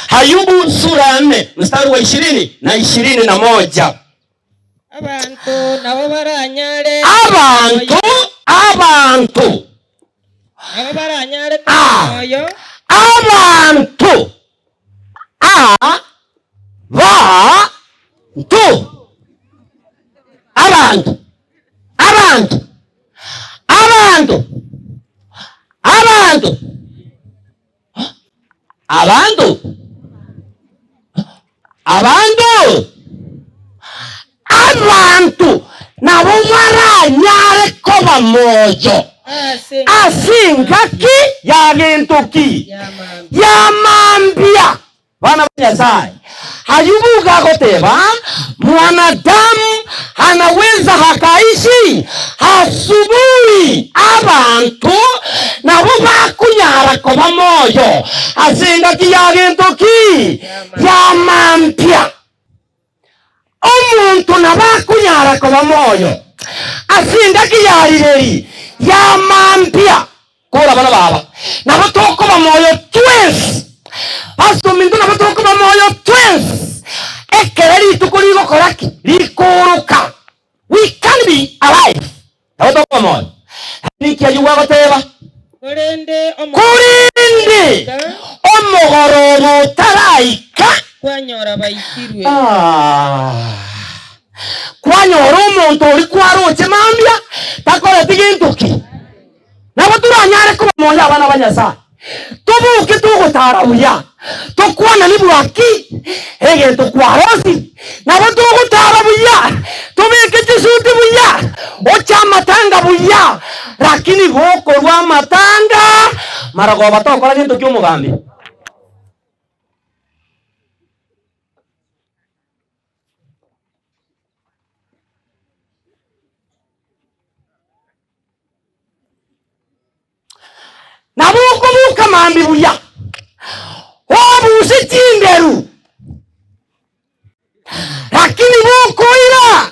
Ayubu sura ya nne mstari wa ishirini na ishirini na moja. Abanto nabo baranyare Abanto, abanto, nabo baranyare koba Ah. moyo abanto, a ba nto, abanto, abanto, abanto, abanto, Abanto, abanto, abanto nabo baranyare koba moyo ase ase engaki ya gento ki? ya mambia. Ya mambia. Bana ba Nyasaye, Ayubu iga agoteba, Mwanadamu anaweza akaishi asubuhi. Abanto nabo bakonyara koba moyo ase engaki ya gento ki? Ya mambia. Omonto nabo akonyara koba moyo ase engaki ya rireri ya mambia. Kora abana baba, nabo tokoba moyo twensi. Pastor ominto nabo tokoba moyo twensi ekero rituko rigokora ki? Rikooroka. We can be alive. Nabo tokoba moyo. Lakini inki ayio gwagoteba? Korende Korende omogoroba otaraika, kwanyora baitirwe. Ah, kwanyora omonto oria kwaroche mambia takoreti gento ki. Nabo toranyare koba moyo abana ba Nyasae, toboke togotara buya, tokwanani bwaki egento kwarosire. Nabo togotara buya, tobeke chisuti buya, oche amatanga buya, lakini gokorwa amatanga marogoba tokora gento ki'omogambi. Nabo okoboka mambia buya, obuse chinderu, lakini bokoira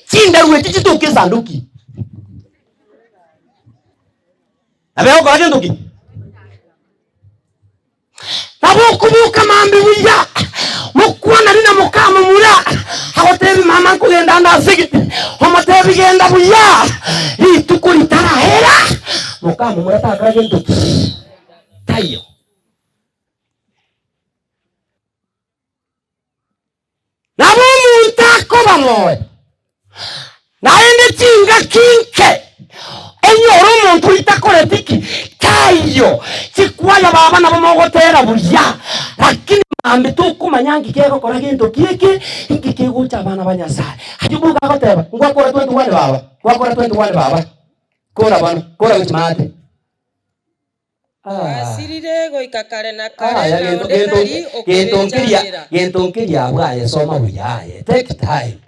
chinderu echi chitoke esanduki. Nabo egokora gento ki? Nabo okoboka mambia buya, mokwanani na mokamomura, agotebi mama nkogenda ande ase gete, omotebi genda buya, rituko ritarahera, mokamomura takora gento ki? Taiyo. Nabo omonto akoba moyo, naende chingaki inke enyore omonto oitakoreti ki? Taiyo. Chikwaya baba nabo mogotera buya, lakini mambia tokomanya nki kegokora gento ki eke, nki kegocha abana ba Nyasaye. Ayio boka agoteba, ngwakora 21 baba, ngwakora 21 baba, kora bono, kora gochia maate. Basirire goika kare na kare, Aya, na gento, onde gento, tari gento nkeria, okobechandera. gento nkeria abwo aye soma buya aye. Take time.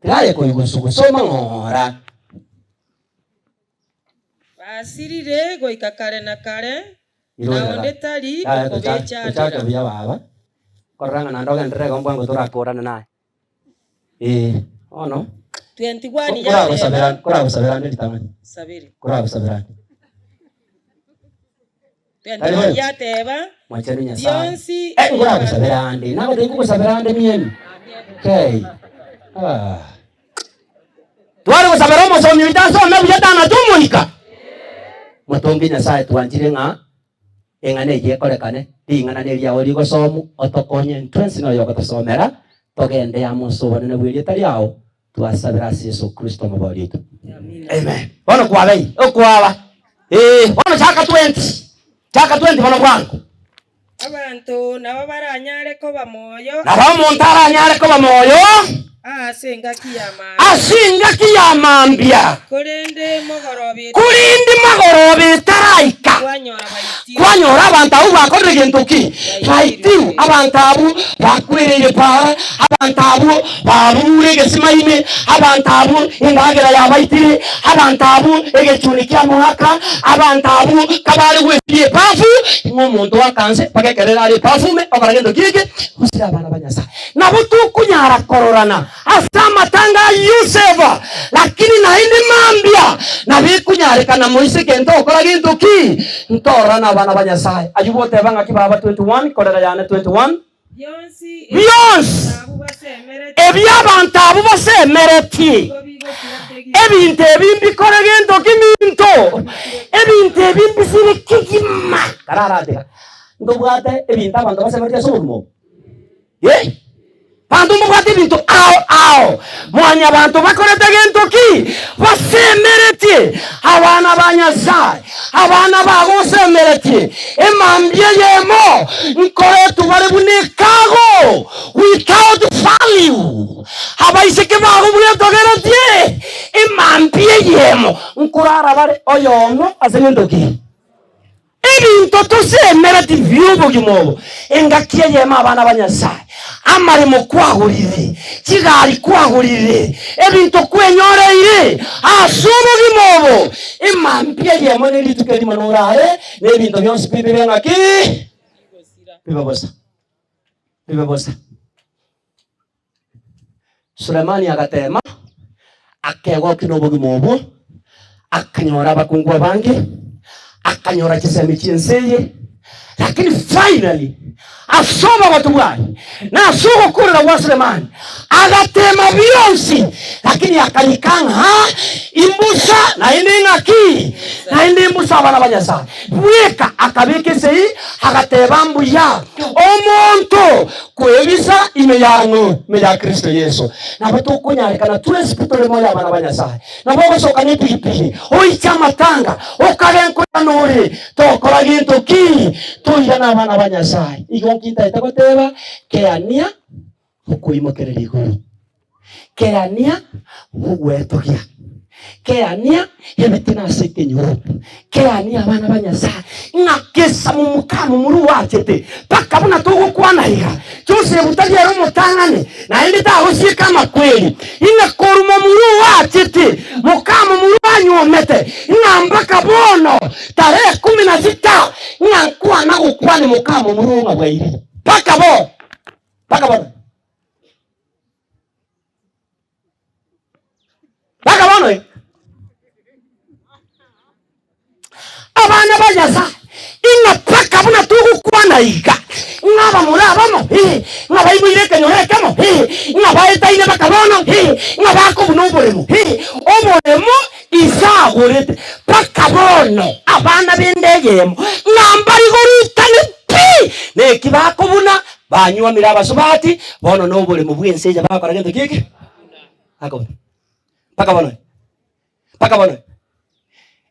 Tiga aye koigusugu, soma ng'ora. Basirire goika kare na kare, na Irorera. onde tari Yaya tochake, okobechandera. tochake buya baba. Korora ng'a naende ogenderere igo mbwango torakorane naye. Eh, bono, 21 koragosabera, yateba koragosabera ande ritang'ani. sabiri. Koragosabera ande. 21 yateba Mwachani Nyasaye. bionsi Eh, nkoragosabera ande. Nagotebia nkogosabera ande mieni. Okay. Ah. Tware gosabera omosomi oito asome buya tanache omoika. Motongi Nyasaye twanchire ng'a Eng'ana eyio ekorekane, ring'ana neriao rigosomwa, otokonye intwensi noyo ogotosomera, togende amo ase obonene bw'erieta riao, twasabera ase Yeso Kristo Omobori oito. Amen. Bono kwabei, okwaba. Ee, bono chaka 20. Chaka 20 bono bwango. Abanto nabo baranyare koba moyo. Nabo omonto aranyare koba moyo. Ase engaki ya mambia. Ase engaki ya mambia. Korende mogoroba etaraika. Korende magoroba etaraika. Kwanyora baitirwe. Kwanyora abanto abwo bakorire gento ki? Baitirwe. Abanto abwo bakwereire para, abanto abwo babuure egesima ime, abanto abwo endagera yabaitire, abanto abwo egechuni kiamoaka, abanto abwo kabare gwesibia ebafu, ng'a omonto oaka nse mpaka ekerero are ebafu ime, okora gento ki eke? Gosira abana ba Nyasae. Nabo tokonyara kororana. ase amatanga a Yosefu, lakini naende mambia nabikonyarekana moise gento gokora gento ki? Ntorora nabana ba Nyasae. Ayio goteba ng'aki baba 21 korera yane 21. Bionsi Bionsi ebi ebi abanto abwo basemeretie, ebinto ebi mbikore gento ki minto, ebinto ebi mbisire kegima. Kararatiga, ntobwate ebinto abanto basemeretie ase obogima obo? Eh? Abanto mbabwate ebinto ao ao. Mwanyabanto bakorete gento ki? Basemeretie abana ba Nyasae, abana bagosemeretie emambia eyemo, nkoretwe bare buna ekago, without value. Abaiseke bago bwetogeretie emambia eyemo, nkorara bare oyomo ase gento ki? Ebinto tosemereti bi'obogima obo, engaki eyemo abana ba Nyasae, amaremo kwagorire, chigari kwagorire, ebinto kwenyoreire ase obogima obo, emambia eyemo ne rituko erimo norare, na ebinto bionsi pi bibe ng'aki? Bibe bosa, bibe bosa. Sulemani agateema, akegokia nobogima obwo, akanyora abakungu abange, akanyora chisemi chi'ense eye, lakini finally ase obogotu bwaye na ase ogokurera gwa Sulemani agateema bionsi, lakini akarika ng'a imbusa naende ng'aki? Naende imbusa abana ba Nyasae. Bweka akabeka esegi agateba mbuya omonto Kwebisa ime yang'o, ime ya Kristo Yeso. Nabo tokonyarekana twensi pi tore moyo abana ba Nyasae. Nabo ogosoka nepigipigi, oiche amatanga, okage nkoirana ore, tokora gento ki? Toirane abana ba Nyasae. Igo nki ntaete goteba? Keania okoimokereria igoro. Keania ogwetogia, keania ebitina ase ekenyoro, keania abana ba Nyasae, ng'a kesa momoka momura oachete, mpaka buna togokwana iga, Joseph tari ere omotang'ani, naende tagosieka amakweri, ng'a korwa momura oachete, moka momura anyuomete, ng'a mpaka bono tarehe kumi na sita, ng'a nkwana gokwania moka momura oo ng'a bwairire. Mpaka bono, mpaka bono. Mpaka bono eh. Abana ba Nyasaye, ing'a mpaka buna togokwana iga, ng'a abamura abamo, eh, ng'a baiboire ekenyoro ekemo, eh, ng'a baetaine mpaka bono, eh, ng'a bakobuna oboremo, eh, oboremo ise agorete mpaka bono abana b'ende eyemo, ng'a mbari gorutane pi, neki bakobuna Banyuomire abasubati, bono noboremo bw'ense eye bagokora gento ki eke? Bakobuna. Mpaka bono. Mpaka bono.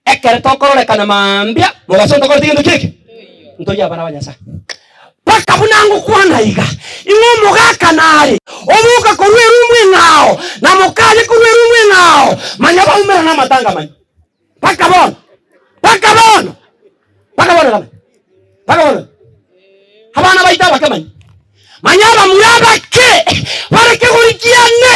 Ekero tokororekana mambia, mogaso ntokoreti gento ki eke? Ntori abana ba Nyasae. Mpaka buna ngokwana iga, ing'o omogaka nare, oboka korwa erumu eng'ao, na mokaye korwa erumu eng'ao, manya baumerane amatanga manya. Mpaka bono, mpaka bono, mpaka bono kame, mpaka bono. Abana baito abake manya, manya abamura abake bareke gorigiane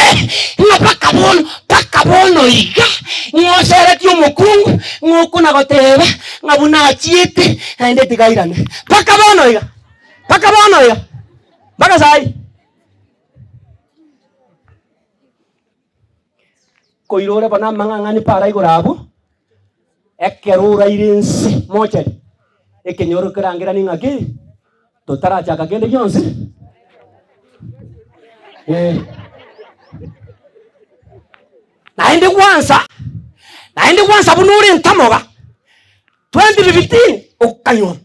ng'a mpaka bono, mpaka bono iga ng'oseretie omokungu ng'okona goteba ng'a buna achiete naende tiga airane. Mpaka bono iga, mpaka bono iga, mpaka saii. Koirore bono amang'ang'ani para igoro abwo, ekero oraire ense mochari, ekenyoro kerangeranie ng'aki, totarachaka kende gionsi, eh. Naende gwansa, naende gwansa buna ore ntamoga, 2015 okanywa,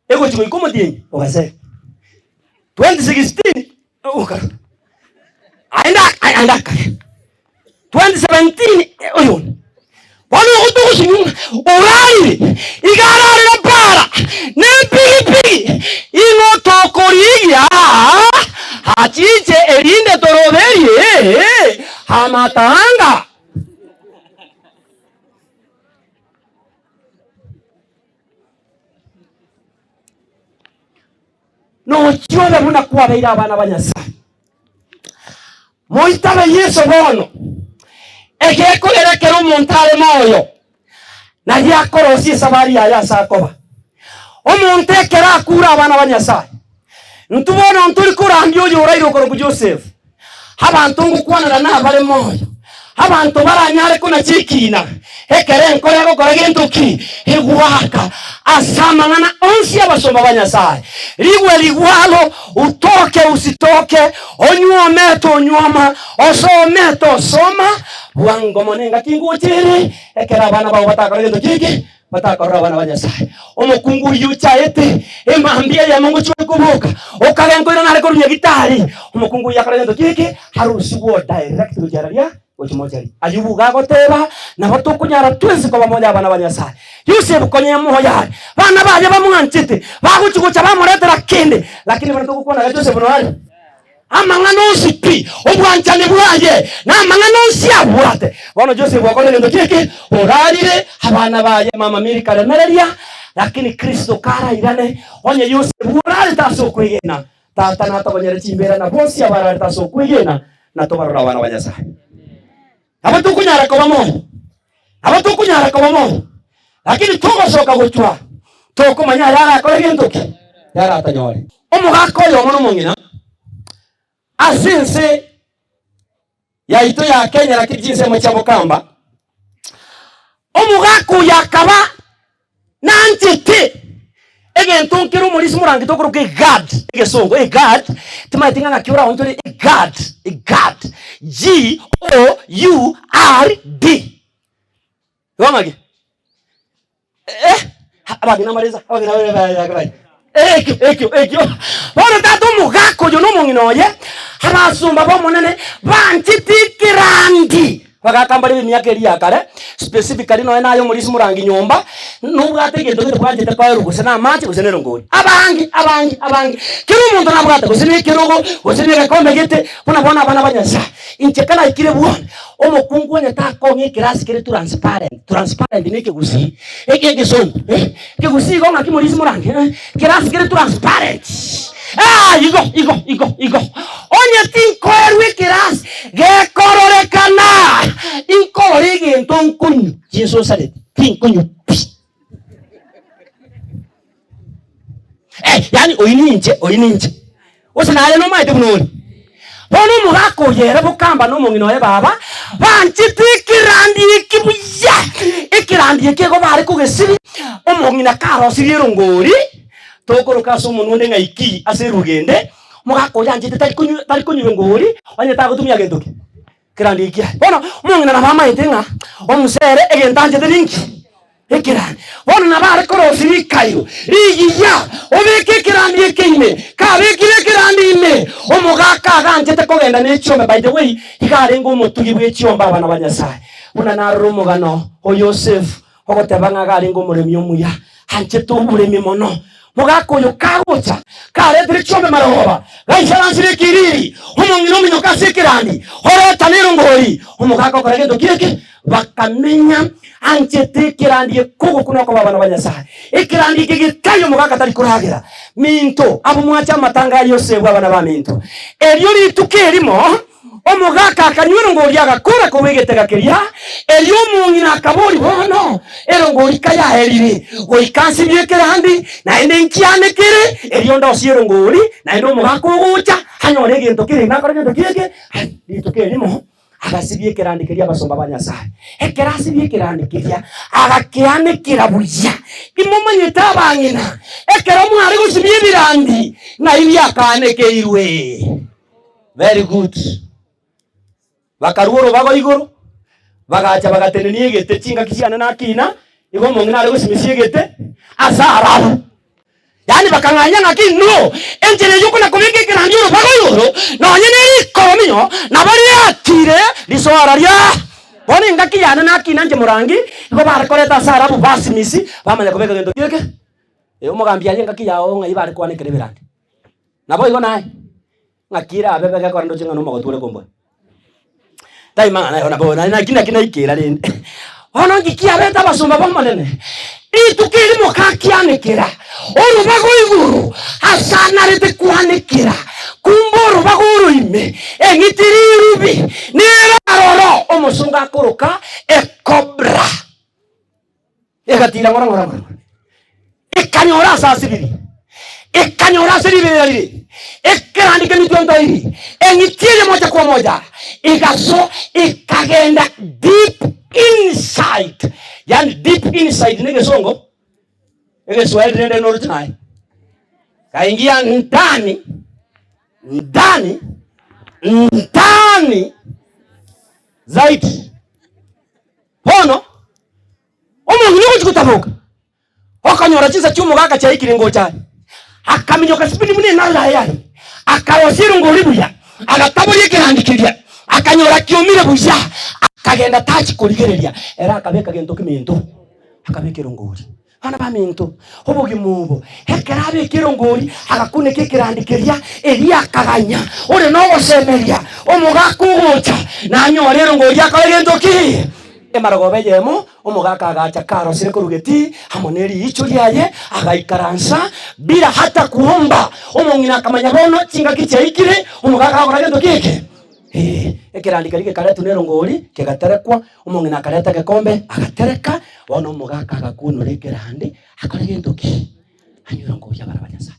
egochi goika omotienyi ogaseka, 2016 okarora, aende aende akare, 2017 oyonde, bono ogote ogosunywa ng'a orarire, iga ararire para, na epigipigi, ing'o tokorigia aa, achiche erinde toroberie amatanga. Nochie obe buna kwabeire abana ba Nyasae. Moitabe Yeso bono, egekogera ekero omonto are moyo, nario akorosia esabari yaye ase akoba. Omonto ekero akure abana ba Nyasae, intwe bono ntori korandia oyo oraire okorokwa Joseph. Abanto ngokwanera nabare moyo, abanto baranyare konacha ekiina, ekero enkoro egokora gento ki? Egoaka ase amang'ana onsi abasomba ba Nyasae. Rigwe rigwalo, utoke usitoke, onyuome tonyuoma, osome tosoma, bwango mono engaki ngocha ere, ekero abana bao batakore gento ki eke? Batakorora abana ba Nyasae. Omokungu oyio ochaete emambia eyemo ngochia ore koboka, okagenka oirane are korwa nyagitari. Omokungu oyio akore gento ki eke? Arusigwe direct gochia araria gochia mochari. Ayubu iga agoteba, nabo tokonyara twensi koba moyo abana ba Nyasae. Yosefu konya emoyo are, bana baye bamwanchete, bagochia gocha bamoretera kende, lakini bono togokwana iga Josefu noare. Amang'ana onsi pi, obwanchani bwaye, na amang'ana onsi abwate. Bono Josefu akore gento ki eke? Orarire abana baye mama Milika remereria, lakini Kristo karairane, onye Yosefu orarete ase okwegena, Tata natogonyere chimbera na bonsi abararete ase okwegena, na tobarore abana ba Nyasae. Nabo tokonyara koba moyo, nabo tokonyara koba moyo, lakini togosoka gochwa tokomanya aya arakore gento ki yaratanyore. Omogaka oyomo nomong'ina ase ense yaito ya Kenya lakini chinsemo chia Bokamba, omogaka oyo akaba Nanchete egento nkere omorisia omorangete okoroka egad, egesongo egad, timanyeti ng'a ng'aki oraonchore egad, egad, G O U R D. Igo ng'aki? Eh, abageni amaresa, abageni abare ekio ekio ekio. Bono tata omogaka oyo na omong'ina oye, abasomba b'Omonene, banchete ekerandi. Bagaka mbare b'emiaka eria ya kare, specifically nonya naye omorisia morangi nyomba, nobwate egento gete bwanchete koerwa gose na amache gose na erongori. Abange, abange, abange. Kera omonto nabwate gose na ekerogo, gose na egekombe gete, buna bono abana ba Nyasaye. Inche kanaikire bwone, omokungu onye takong'a ekerasi kere transparent, transparent na ekegusii, eke egesongo eh, ekegusii igo ng'aki morisia morangi eh, ekerasi kere transparent, ah igo, igo, igo, igo. Onye tinkoerwa ekerasi gekororekana, inkorora egento nkonywa, chinsosareti, tinkonywa pi. Eh, yaani oyio ninche, oyio ninche. Gose naye nomaete buna ore. Bono omogaka oyo ere bokamba na omong'ina oye baba, banchete ekerandi eke buya. Ekerandi eke igo bare kogesibia, omong'ina karosirie erongori, tokoroka ase omonwa onde ng'a iki ase erugende, omogaka oyo anchete tari konywa tari konywa erongori, onye tagotumia gento ki? Kerandi ekiaye. Bono omong'ina nabo amaete ng'a omusere egento anchete ninki? Ekerandi. Bono nabo are korosia rikairo rigiya, obeke ekerandi eke ime. Kabekire ekerandi ime, omogaka aganchete kogenda ne chiombe. By the way, iga arenge omotugi bwe chiombe abana ba Nyasaye. Buna narora omogano o Yosefu ogoteba ng'a iga arenge omoremi omuya, anchete oboremi mono. Mogaka oyo kagocha, karetire chiombe marogoba, gaisaransire ekiriri, omong'ina ominyoka ase ekerandi, oreta nerongori. Omogaka okora gento ki eke? Bakamenya anchete ekerandi ekogoku nokoba abana ba Nyasae. Ekerandi eke getari omogaka tari koragera. Minto, abwo mwache amatanga a Yosefu abana baminto. Erio rituko erimo omogaka akanywa erongori agakora korwa egetega keria, erio omong'ina akaboria, Bono erongori kayaerire, goika nsibie ekerandi, naende nkiane kere, erio ndosie erongori, naende omogaka ogocha anyore egento kere ime akore gento ki eke? Rituko erimo Agasibia ekerandi keria abasomba ba Nyasae. Ekero asibia ekerandi keria, agakeanekera buya. Imomanyete abang'ina, ekero mware gosibia ebirandi, ng'ai biakaanekeirwe? Very good. Bakarua orobago igoro, bagacha bagatenenia egete chingaki chiane nakina, igo omong'ina are gosimisia egete ase arabu. Yaani bakang'anya ng'aki no enchera eyio okona kobeka ekerandi orobago igoro, nonye ne rikorominyo nabo riatire risoara ria bono engaki yane nakina inche morangi, igo bare koreta ase arabu basimisi, bamanya kobeka gento ki eke? Eh omogambi aye engaki yao ng'ai bare koanekera ebirandi. Naboigo naye, ng'aki erabe begekora ndoche ng'a nomogotu ore komboa. Tari mang'ana aye nabo naki naki naikera rende. Bono nki kiabete abasomba b'Omonene? Rituko erimo gakianekera orobago igoro ase anarete kwanekera, kumbe orobago oro ime eng'iti rirubi nere aroro omosongo akoroka ekobra. Egatiira ng'ora ng'ora ng'ora ng'ora, ekanyora ase asibirie, ekanyora ase. ase riberera rire ekerandi kemitwe ntoiri, eng'iti eye moja kwa moja igaso ikagenda deep inside, yaani deep inside na egesongo, egeswahili rende noroche naye, ikaingia ndani ndani ndani zaidi. Bono omong'ina ogochia gotaboka Okonyora chinsa chi'omogaka chiaikire ngocha are, akaminyoka sipidi buna enarera yaye are, akarosia erongori buya, agataboria ekerandi keria, akanyora kiomire buya, akagenda tachi korigereria, ere akabeka gento kiminto, akabeka erongori. Abana baminto, obogima obo, ekero abeka erongori, agakuneka ekerandi keria, erio akaganya, ore nogosemeria, omogaka ogocha, nanyore erongori akore gento ki? Emarogoba eyemo Omogaka agacha karosire korwa getii amo ne riicho riaye, agaikaransa bila hata kuomba. Omong'ina akamanya bono chingaki chiaikire, omogaka agokora gento ki eke? Ee, ekerandi keria gekaretwa nerongori, kegaterekwa, omong'ina akareta egekombe, agatereka, bono omogaka agakunora ekerandi, akore gento ki? Anywe erongori abare ba Nyasaye.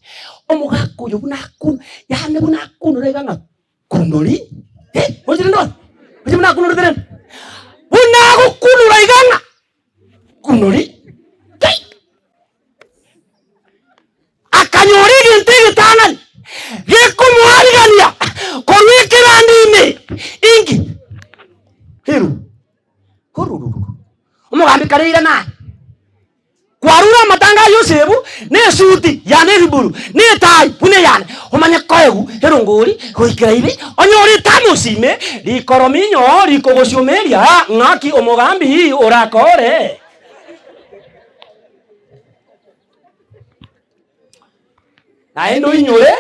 Omogaka oyo buna akunu yaani buna akunora iga ng'a Kunori, eh, oche rende bono, oche buna akunorete rende, buna agokunora iga ng'a kunori, kai! Akanyora egento egetang'ani gekomoarigania korwa ekerandi ime inki? Hiru, hurururu, omogambi kare irana aye. Kwarure amatanga a Yosefu, na esuti yane eriburu, na etaai buna eyane, omanye koegwa erongori goikera ibe, onyore etamosi ime, rikorominyo rikogosiomeria, ng'aki omogambi orakore? Naende oinyore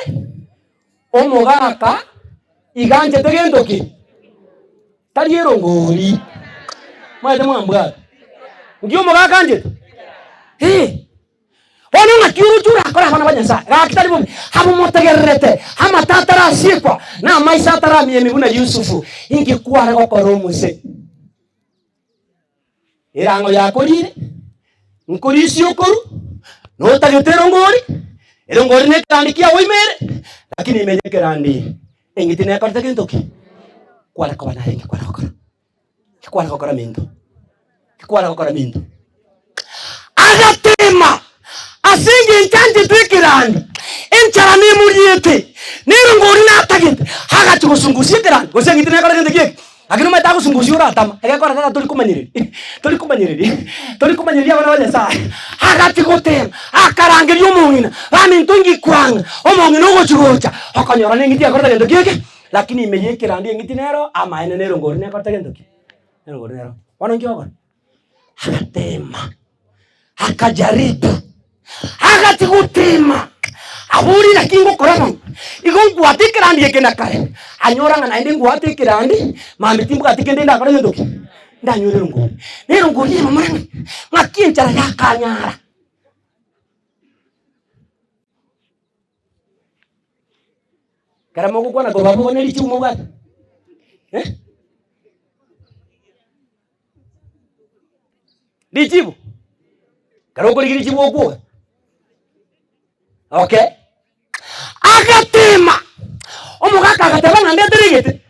omogaka iga anchete gento ki? Tari erongori. Mwaete mwambwate. Nki omogaka anchete? Eh. Bono ng'aki oroche orakore abana ba Nyasae? Gaki tari bobe. Abwo motegererete, amato atarasiekwa, na amaiso ataramiemi buna Yusufu, inki kware gokora omose? Erango yakorire, nkorisia okoru, notagete erongori, erongori na ekerandi kiao ime ere, lakini ime y'ekerandi eng'iti nekorete gento ki? Kware koba narenge kware gokora, kware gokora minto, kware gokora minto. Agateema ase engencho anchete ekerandi, enchara nemoriete, na erongori natagete, agachia gosungusia ekerandi, gose eng'iti nekore gento ki eke? Lakini omanyete agosungusia oratama, egekora tata tori komanyereria, tori komanyereria, tori komanyereria abana ba Nyasaye. Agachia goteema, akarangeria omong'ina, baminto inki kwang'a, omong'ina ogochia gocha, okonyora na eng'iti yakorete gento ki eke? Lakini ime ya ekerandi eng'iti nero, amaene na erongori nekorete gento ki? Erongori nero. Bono inki ogokora? Agateema, akajaribu, agachia goteema, aborie naki ngokora bono, igo ngwate ekerandi eke na kare, anyora ng'a naende ngwate ekerandi, mambia timbwati kende ndakore gento ki? Ndanyore erongori. Na erongori eye momura ng'a ng'aki enchara yakanyara. Ekero mogokwana korwa abwo ne richibu mobwate eh? Richibu, ekero okorigia richibu okwoga okay. Agatema, omogaka agateba ng'a ndetere egete,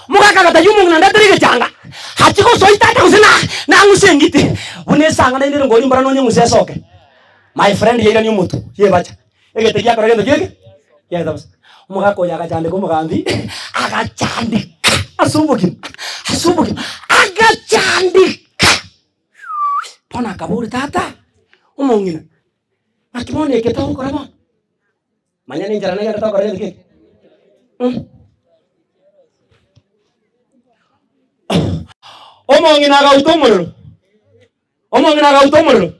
omogaka agatebia omong'ina ndetere egechanga, achie gosoa itata gose na nang'use eng'iti, buna esang'ana naende ere ngori mbora nonye ng'use esoke. My friend yairania omotwe, yebacha. Egete giakora gento ki eke? Giaeta bosa. Omogaka oyo agachandeka omogambi, agachandeka ase obogima, ase obogima, agachandeka. Bono akaboria, tata, omong'ina, naki bono eke togokora bono? Manya nenchera nagende tokora gento ki eke? Omong'ina agauta omorero, omong'ina agauta omorero.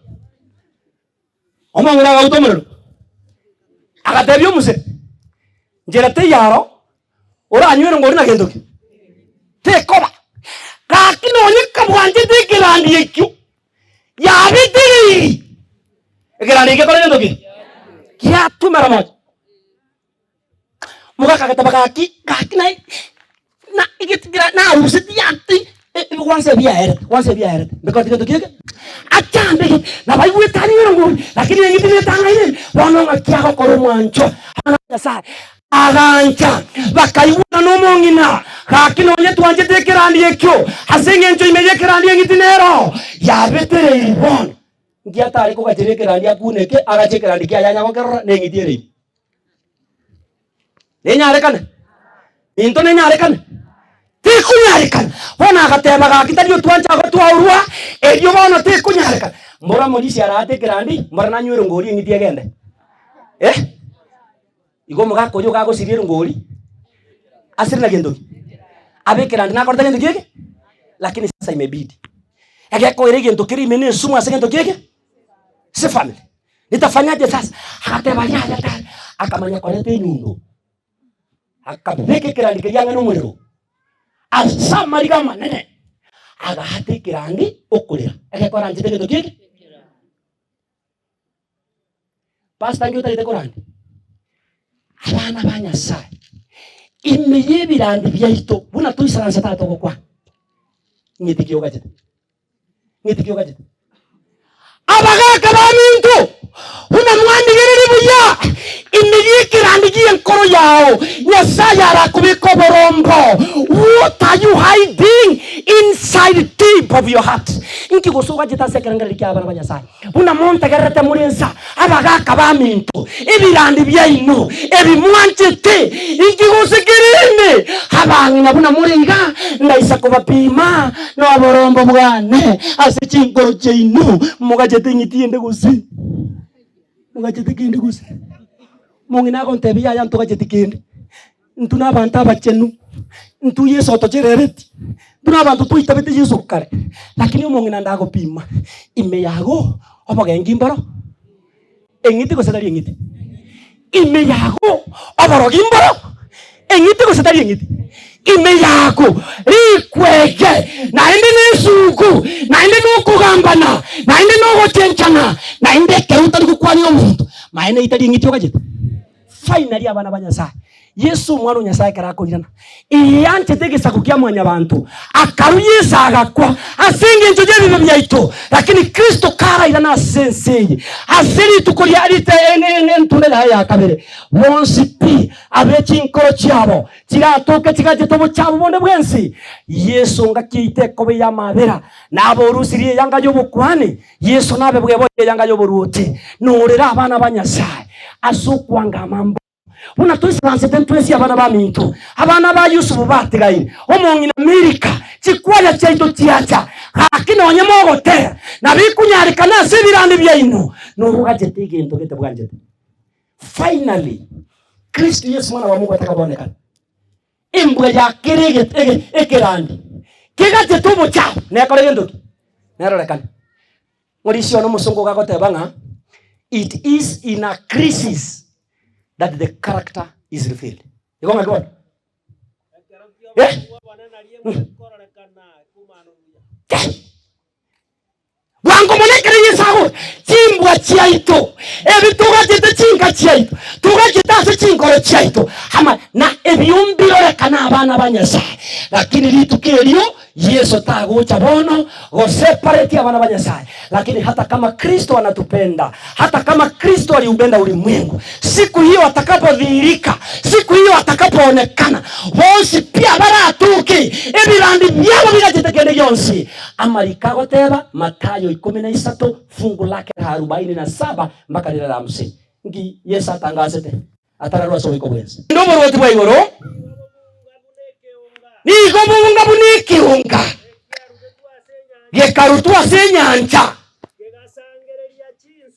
Omong'ina agauta omorero, agatebia omuse, Nchera teiyo aro, oranywere ngori na gento ki? Tekoba. Gaki nonye kabwanchete ekerandi ekio, yabetereirie ekerandi ekio gekore gento ki? Giatwe mara moja. Omogaka agateba, Gaki, gaki naye, na egetikira naruseti yati. Ebigwanso ebi biaerete, gwansa ebi biaerete, mbekore gento kieke, achandeke, nabo aigwete anywe erongori, lakini eng'iti netang'aine ime, bono ng'aki agokora omwancho abana ba Nyasaye. Agancha, bakaigwana nomong'ina, Gaki nonye twanchete ekerandi ekio, ase engencho ime y'ekerandi eng'iti nero yabetereiri bono. Nki atare kogachera ekerandi akuneke, agache ekerandi kiaye anya gokerora, neng'iti ere ime. Nenyarekane? Into nenyarekane? Tikonyarekana. Bono agateba gaki tari otwancha agotwaorwa, erio bono tikonyarekana. Mbora morisia arate ekerandi, mbora nanywe erongori eng'iti egende. Eh? Igo omogaka oyio iga agosiria erongori, asire na gento ki? Abe ekerandi nakorete gento ki eke? Lakini sasa imebidi. Egekoira egento kere ime na esumu ase egento ki eke? Ase efamiri. Nitafanyaje sasa? Agateba yaya tari. Akamanya koreta enyundo, akabeka ekerandi keria ang'e nomorero, ase amariga amanene, agaata ekerandi okorera. Egekora anchete egento ki eke? Pastor nki otagete korandia? Abana ba Nyasaye, ime y'ebirandi biaito, buna toisaranse tata togokwana, ng'iti ki ogachete? Ng'iti ki ogachete? Abagaka baminto, buna mwandigererie buya, ime y'ekerandi gi'enkoro yao, Nyasaye arakobeke oborombo. What are you hiding inside deep of your heart? Inki gose ogachete ase ekerengererio ki'abana ba Nyasaye? Buna montegererete more insa, abagaaka baminto, ebirandi biaino ebi mwanchete, inki gose kere ime? Abang'ina buna more iga, ndaisa kobapima noborombo bwane ase chinkoro chiaino, mogachete eng'iti ende gose? Mogachete kende gose? Mong'ina agontebia, Yaya ntogacheti kende. Intwe nabanto abachenu, intwe Yeso otocherereti, intwe nabanto twaitabete Yeso kare, lakini omong'ina ndagopima ime yago obogenki mboro, eng'iti gose tari eng'iti? Ime yago oborogi mboro, eng'iti gose tari eng'iti? Ime yago rikwege, naende nesugu, naende nokogambana, naende nogochenchana, naende ekero otari gokwania omonto, maene eyio tari eng'iti ogachete. Finally abana ba Nyasaye, Yeso omwana o Nyasaye ekero akoirana, eyanchete egesaku kia mwanyabanto, akarwa Yeso agakwa ase engencho y'ebibe biaito, lakini Kristo karairane ase ense eye ase rituko ria rite entunda yaye ya kabere, bonsi pi abe chinkoro chiabo chiratoke chigachete obochabu bonde bwensi, Yeso ngaki yaito ekoba ey'amabera, naborusirie eyanga y'obokuani, Yeso nabe bweboyie eyanga y'oboruoti, norere abana ba Nyasae ase okwanga amambo. Buna toisaransete ntwensi abana baminto, abana ba Yusufu batigaire, omong'ina Milika, chikwaya chiaito chiacha, gaki nonye mogotera, nabikunyarekana ase ebirandi biaino, norogachete egento gete bwanchete. Finally, Kristo Yesu Mwana wa Mungu atakabonekana. Embwa ya kera ekerandi kegachete obochafu nekore gento ki? Nerorekane. Morisia one omosongo iga agoteba ng'a it is in a crisis that the character is revealed. Igo ng'aki bono? Eh? Bwango mono ekero Yeso agocha, chimbwa chiaito, ebi togachete chinka chiaito, togachete ase chinkoro chiaito, ama na ebio mbirorekane abana ba Nyasae. Lakini rituko erio Yeso tagocha bono gosepareti abana ba Nyasae, lakini hata kama Kristo anatupenda, hata kama Kristo aliupenda ulimwengu, siku hiyo atakapodhihirika, siku hiyo atakapoonekana, bonsi pi abaratoke, ebirandi biabo bigachete kende gionsi, Amariko agoteba, Mathayo ikomi na isato, fungu lake la arubaini na saba mpaka rire la hamsini. Nki Yeso atangasete atararwa ase oboiko bw'ense? Naende oborwoti bwa igoro nigo bonga buna ekeonga gekarutwa ase enyancha,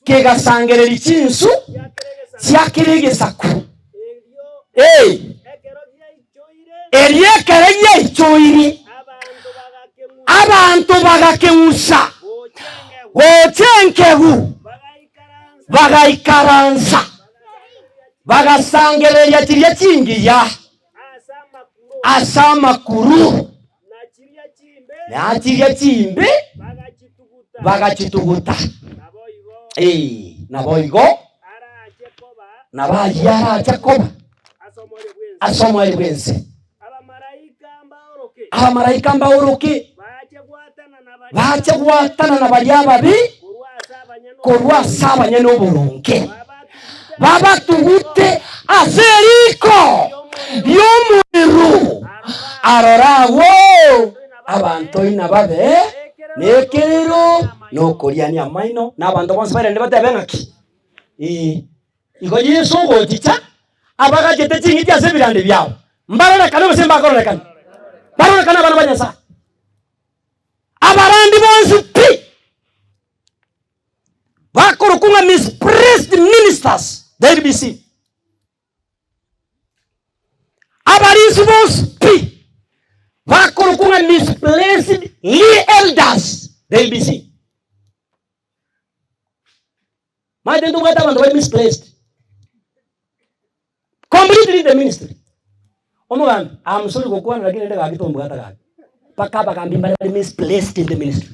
kegasangereria chinsu chia kera egesaku. Ee, Erio ekero giaichoire, abanto bagakeng'usa gocha enkegu, bagaikaransa, bagasangereria chiria chingiya ase amakuru, na chiria chimbe bagachituguta. Ee, naboigo nabo ayio arache koba ase omoerio bw'ense. Abamalaika mbaoroke. Bache gwatanana baria ababi korwa ase abanyene oboronge, babatugute ase eriko ri'omorero. Aroro agwo abanto inababe nekerero na okoriania amaino, na abanto bonsi bairane batebe ng'aki? Ee, igo Yeso ogochicha abagachete ching'iti ase ebirandi biabo, mbarorekane gose mbakororekana? Barorekane abana ba Nyasae. Abarandi bonsi pi bakorokwa ng'a misplaced ministers, they'll be seen. Abarisi bonsi pi bakorokwa ng'a misplaced elders, they'll be seen. Maete ntobwate abanto bare misplaced completely in the ministry. Omogambi, I'm sorry gokwana lakini rende gaki tombwata gaki. Mpaka abagambi mbare bare misplaced in the ministry.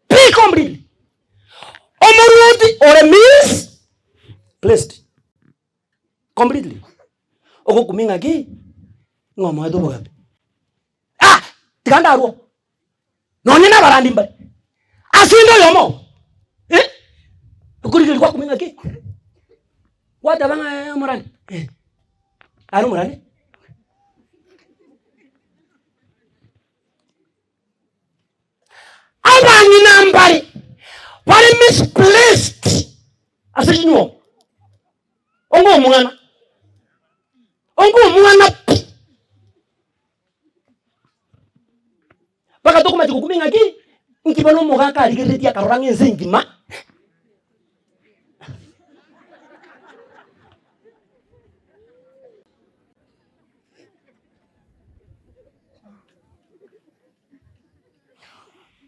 Pi completely. Omoruoti ore misplaced completely. Ogokumia ng'aki ng'a omoete obogambi. Ah! Tiga ndarwo. Nonye nabarandi mbare ase inde oyomo obo, eh, okorigereria gwakumia ng'aki gwateba ng'a eh omorani eh, are omorani. Abang'ina mbare bare misplaced ase chinyomba, onga omwana, onga omwana pi. Mpaka tokomacha gokumia ng'aki, nki bono omogaka arigereretie akarora ng'a ense engima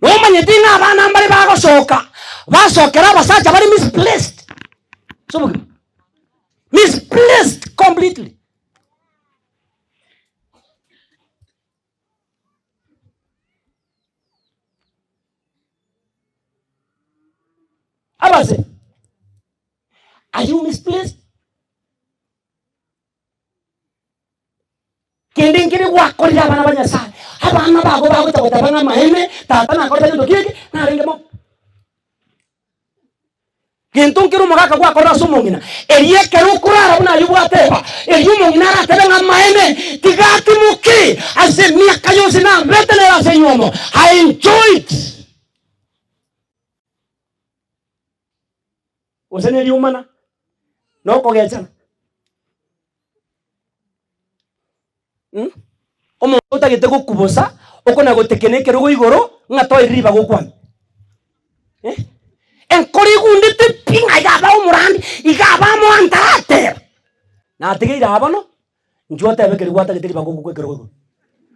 Nomanyete ng'a abana mbare bagosoka, basokera abasacha bare misplaced ase obogima, misplaced completely. Abase, are you misplaced? Kende nkere gwakorire abana ba Nyasaye, abana bago bagocha goteba ng'a amaene, tata nakorete gento ki eke, narenge mo. Gento nkere omogaka gwakorire ase omong'ina, erio ekero okorara buna ayio gwateba, erio omong'ina aratebe ng'a amaene, tiga atimoke ase emiaka yonsi nabete nere ase enywomo, I enjoyed. Gose neriomana, na okogechana. Mh, omonto otagete gokubosa, okona gotekena ekerogo igoro, ng'a toirire ribaga okwane. Eh, enkoro egundete pi ng'a iga aba omorandi, iga aba amoanto arateba, natigeire aa bono, inchuo otebe keria gwatagete ribaga ogokwa ekerogo igoro,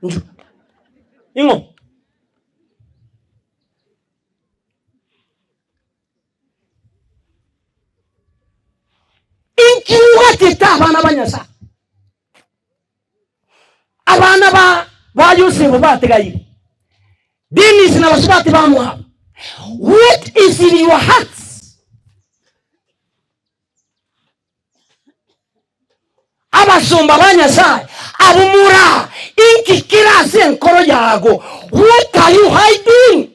inchuo, ing'o? Inki ogachete abana ba Nyasae? Abana ba ba Yosefu batigaire, Dennis na basubati bamwabo. What is in your hearts? Abasomba ba Nyasae abwo moraa, inki kere ase enkoro yago? What are you hiding?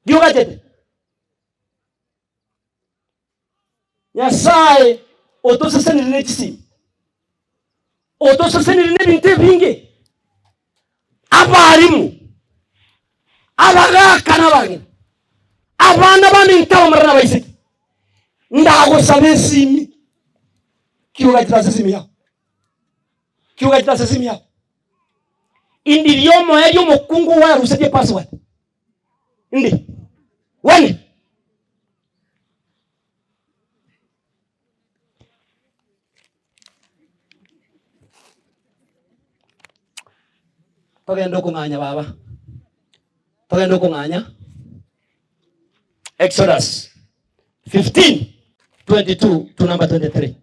Ndiogachete. Nyasae otoseseniri ne chisimi, otoseseniri nebinto ebinge, abalimu, abagaka na abang'ina, abana baminto abamura na abaiseke, ndagosaba esimi, kiogachire ase esimi yao, kiogachire ase esimi yao. Indiria omoerio omokungu oarusetie password. Indi wene. Togende okong'anya baba, togende okong'anya Exodus 15 22 to number 23.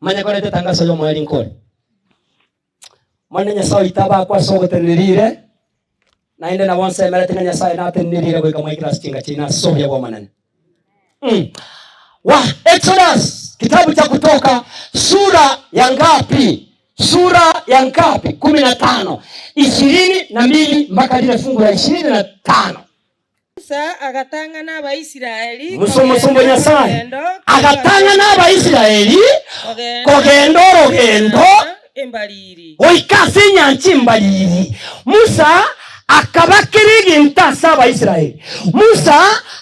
Manya koreta etangaso y'omoerio nkore. Omonene Nyasae oito abakwe ase ogotenenera riire, naende nabo nsemerete ng'a Nyasae natenene riire goika mwaikire ase chinga chiaino ase obuya bw'Omonene. Mm. Wa Exodus, kitabu cha Kutoka sura ya ngapi? Sura ya ngapi? 15, 22 mpaka lile fungu la 25. Musa agatang'ana Abaisraeli Musa omosomba o kogenda Nyasae orogendo agatang'ana Abaisraeli kogenda orogendo embariri. goika ase enyancha embariri. Musa akaba kera egento ase Abaisraeli. Musa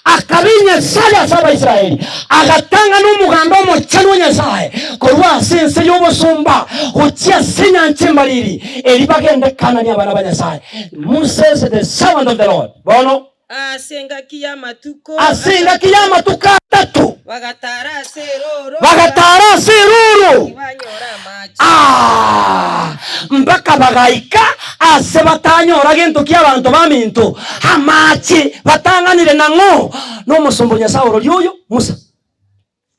akaba enyasae ase Abaisraeli, agatang'ana omoganda omochenu o Nyasae korwa ase ense y'obosomba gochia ase enyancha embariri, erio bagende Kanani abana ba Nyasae. Musa is the servant of the Lord. Bono. Ase engaki y'amatuko Ase engaki y'amatuko atato. Bagatara ase erooro. Bagatara ase erooro. Tibanyora amache. Aa, mpaka bagaika ase batanyora gento ki'abanto baminto, amache, batang'anire nang'o? Nomosomba o Nyasae orori oyo, Musa.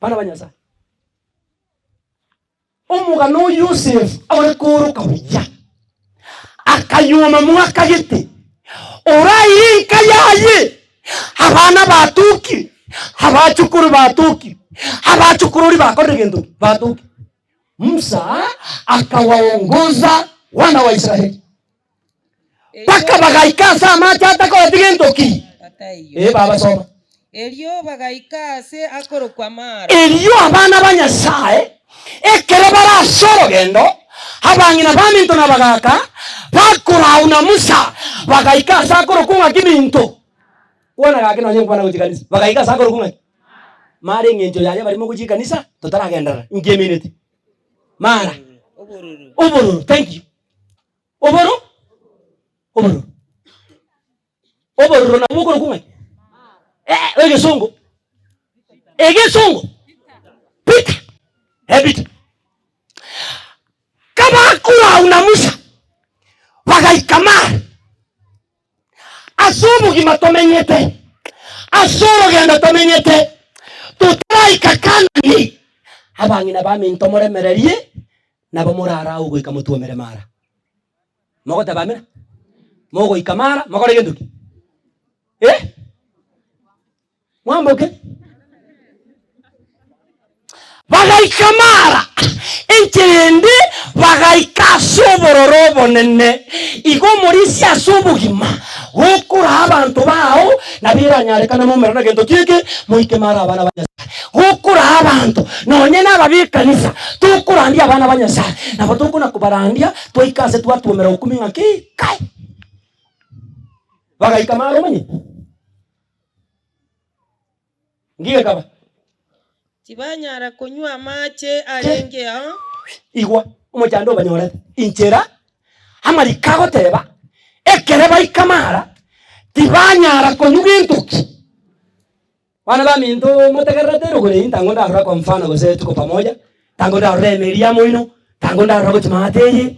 Bana ba Nyasae. Omogano o Yosefu ore kooroka buya, akanyuoma mwaka gete, oraire enka yaye, abana batokire, abachukuru batokire, abachukururi bakorire gento ki? Batokire. Musa akawaongoza wana wa Israeli mpaka bagaika ase amache atakoreti gento ki? Ataiyo. Ee baba soma. Erio bagaika aase akorokwa Mara. Erio abana ba Nyasae, ekero bare ase orogendo, abang'ina baminto na abagaaka, bakorau na Musa, bagaika ase akorokwa ng'a kiminto. Kwana gaki nonye nkwana gochia kanisa, bagaika ase akorokwa ng'aki? Mara eng'encho yaye barimo gochia ekanisa, totaragenderera, inki emineti? Mara. Obororo. Obororo, thank you. Oboro? Obororo. Obororo nabwo bokorokwa ng'aki? Eh, egesongo. Egesongo. Peter. Eh, Peter. Kabakorau na Musa, bagaika Mara. Ase obogima tomenyete, ase orogendo tomenyete, totaraika Kanani, abang'ina baminto moremererie, nabo morarau goika motwomere Mara. Mogoteba amina? Mogoika mara, mokore gento ki? Eh? Mwamboke? Bagaika mara, enchera ende bagaika ase obororo obonene. Igo omorisia ase obogima, gokoraa abanto bao, nabo eranyarekane momerane gento ki eke, moike mara abana ba Nyasae. Gokoraa abanto, nonye nababe ekanisa, tokorandia abana ba Nyasae, nabo tokona kobarandia, Twaika ase twatwomera ukumi ng'a ki? Kai! Bagaika mara omanye? Nki gekaba? Tibanyara konywa amache arenge ao. Igwa, omochando obanyorete. Inchera, amariko agoteba, ekere baika mara, tibanyara konywa gento ki. Bana baminto motegererete erogoro eyio ntango ndarora kwa mfano gose tuko pamoja, ntango ndarora emeri ya moino, ntango ndarora gochia maate eye.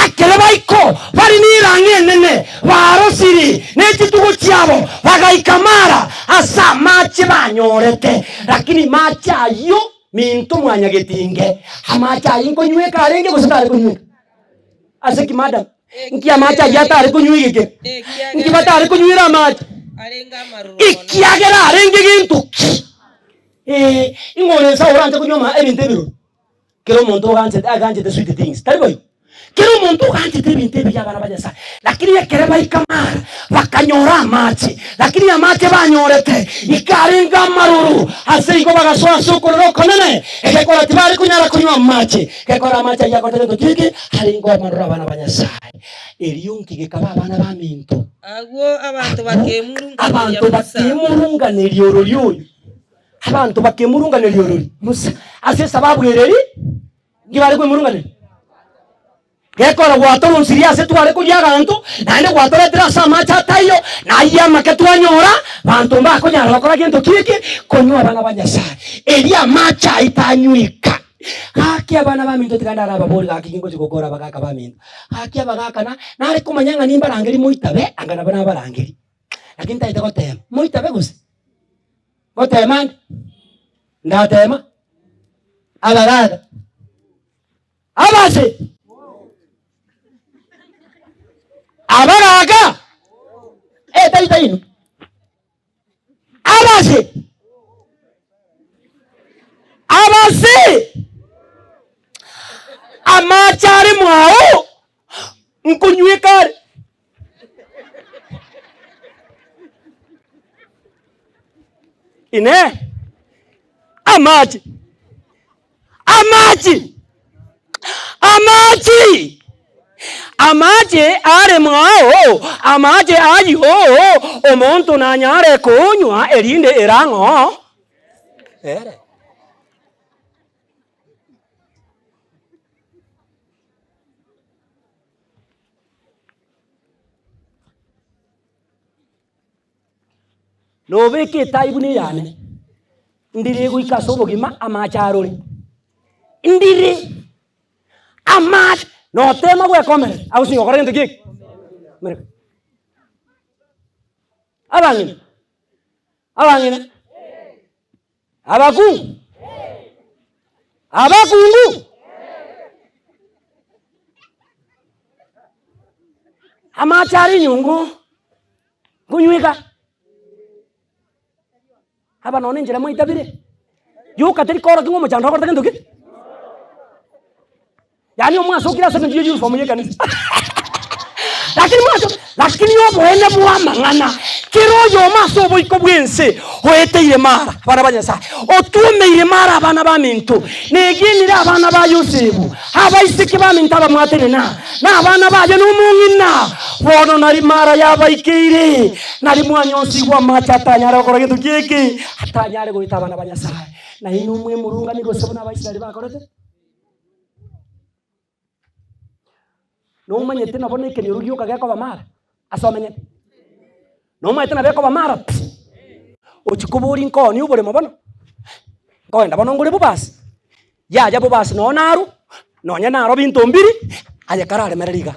Ekero baiko bari nerang'o enene, barosiri ne chitugo chiabo, bagaika mara ase amache banyorete. Lakini mache ayio minto mwanyagetinge, amache ayio nkonyweka arenge gose tare konyweka? Ase ki madam? Nki amache ayio atare konywa egekeri? Nki batare konywera amache? Ekiagera arenge gento ki? Ee, ing'o ore nsa oranche konywa ama ebinto ebiroro? Kera omonto oganchete aganchete sweet things, tari boigo? Kera omonto oganchete ebinto ebiya abana ba Nyasaye, lakini ekere baika mara, bakanyora amache, lakini amache banyorete ikarenge amaroro, ase igo bagasoa ase okorora okonene, egekora tibare konyara konywa amache. Gekora amache ayio akorete gento ki eke? Arenge amaroro abana ba Nyasaye. Erio nki gekaba abana baminto? Agwo abanto bakemurunganeria Abanto Musa. bakemurunganeria orori oyo. Abanto bakemurunganeria orori Musa. Ase esababu ere eri, nki bare kwemurunganeria? Gekora gwatoronsirie ase tware koria abanto, naende gwatoretire ase amache ataiyo, na ayio amake twanyora, banto mbakonyara gokora gento ki eke, konywa abana ba Nyasaye. Erio amache ayio tanyweka. Gaki abana baminto tiga ndarababorie gaki ki ngochia gokora abagaka baminto. Gaki abagaka na nare komanya ng'a nimbarangerie moitabe, anga nabo nabarangerie. Lakini ntaete gotema, moitabe gose? Gotema ande? Ndatema? Abagaka? Abase? Abagaka? Eh, taita inwe. Abase? Abase? Amache. Amache are mwao, nkonyweka are. Inee! Amache, amache, amache, amache are mwao, amache ayio omonto nanyare konywa erinde erang'o ere. Nobeke etai buna eyane, ndire goika ase obogima amache arore, ndire amache, notema gwekomerera agose nigo okora gento ki eke? Mereka. Abang'ina, abang'ina, abakungu, abakungu. Amache are enyongo. Nkonyweka. Aba nonya enchera mwaitabire, yoka teri korokia ng'a omochando okorete gento ki? Yaani omwasokire ase eng'encho ye uniform ye ekanisa. Lakini mwaso lakini oboene bwa amang'ana, kera oyomo ase oboiko bw'ense oeteire mara abana ba Nyasaye, otwomeire mara abana baminto, negenire abana ba Yosebu, Abaiseke baminto abamwatenena, na abana baye nomong'ina, bono nari mara yabaikeire, nari mwanyonsigwe amache atanyare gokora gento ki'eke, atanyare goeta abana ba Nyasae. Na inwe mwemurunganie gose buna Abaisraeli bakorete? Nomanyete nabo na ekenyoro gioka gekoba mara ase omenyete? Nomanyete nabo ekoba mara pi? Ochia koboria nkooni oboremo bono, nkoenda bono ngore bobasi, yaya bobasi noo narwo, nonye naro binto mbiri, aye kararemereri igaa.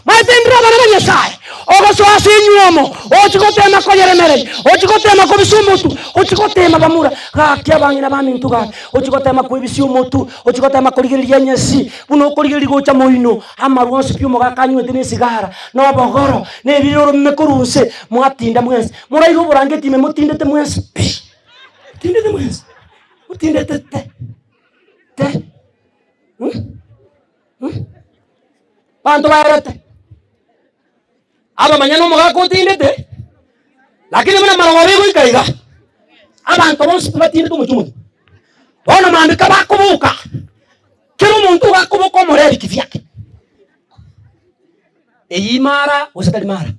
Maete ndire abana ba Nyasae, ogosoa ase enywomo, ochia goteema koyeremereria, ochia goteema kobisia omotu, ochia goteema bamura, gaki abang'ina baminto gaki, ochia goteema kwebisia omotu, ochia goteema korigereria enyasi, buna okorigereria gocha moino, amarwa onsi pi omogaka anywete na esigara, na obogoro, na ebire oromeme korwa inse, mwatinda mwensi, moraire oborangeti ime motindete mwensi pi, motindete mwensi, motindete te, te. Abanto baerete, abamanya nomogaka otindete, lakini buna marogoba egoika iga, abanto bonsi tibatindete omochie omogima. Bono mambia kabakoboka, kera omonto iga akoboka omoreri kivyake. Eyio imara gose tari mara?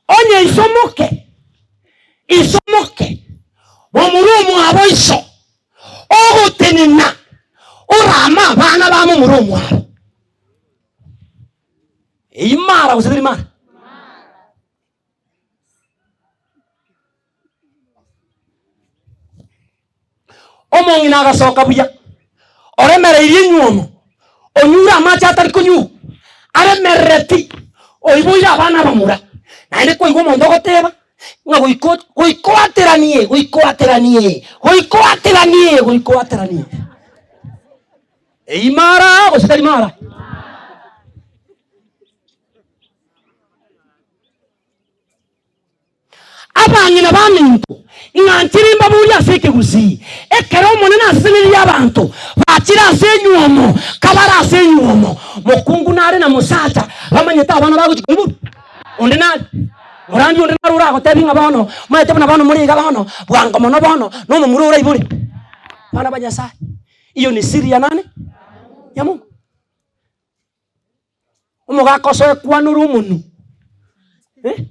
Onye isomoke, isomoke, momura omwabo iso, ogotenena orame abana ba momura omwabo. Eyio mara gose teri mara? Omong'ina agasoka buya, oremereirie enywomo, onyure amache atari konyugwa, aremerereti, oiboire abana abamura. Naende kwaigwa omonto ogoteba, ng'a goika o goika oateranie, goika oateranie, goika oateranie, goika oateranie. Eyio mara gose tari mara? Abang'ina baminto, ing'anchire imbaborie ase ekegusii, ekero Omonene aseseneririe abanto, bachire ase enywomo, kabare ase enywomo, mokungu nare na mosacha, bamanyete abana bagochia koiborwa? Onde nare? Morandi onde nare oragotebie ng'a bono, omanyete buna bono more iga bono, bwango mono bono, na omomura oraibore? Abana ba Nyasaye, iyo ni siri ya nani? Ya Mungu. Omogaka osoe kwanora omonwe, eh,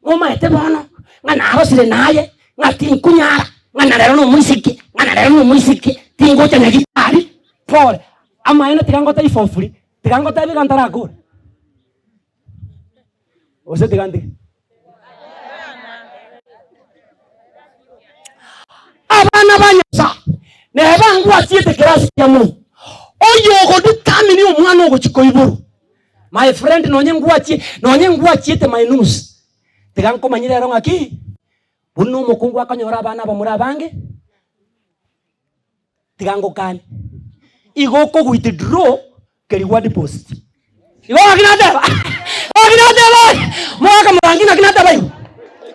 omaete bono ng'a narosire naye, ng'a tinkonyara, ng'a na rero nomoiseke, ng'a na rero nomoiseke, tingocha nyagitari, pole. Amaene tiga ngotebi for free, tiga ngotebi iga ntarakora, gose tiga ntige. Abana ba Nyasae neba ngwatiete kerasi kia Mungu, oyo ogodetermine omwana ogochia koiborwa. My friend nonye ngwachie nonye ngwachiete minus, tiga nkomanyie rero ng'aki, buna omokungu akonyora abana abamura abange, tiga ngokanie, igo oko withdraw keria gwa deposit. Igo gaki nateba, gaki nateba. Nateba Mogaka morangi naki nateba igo?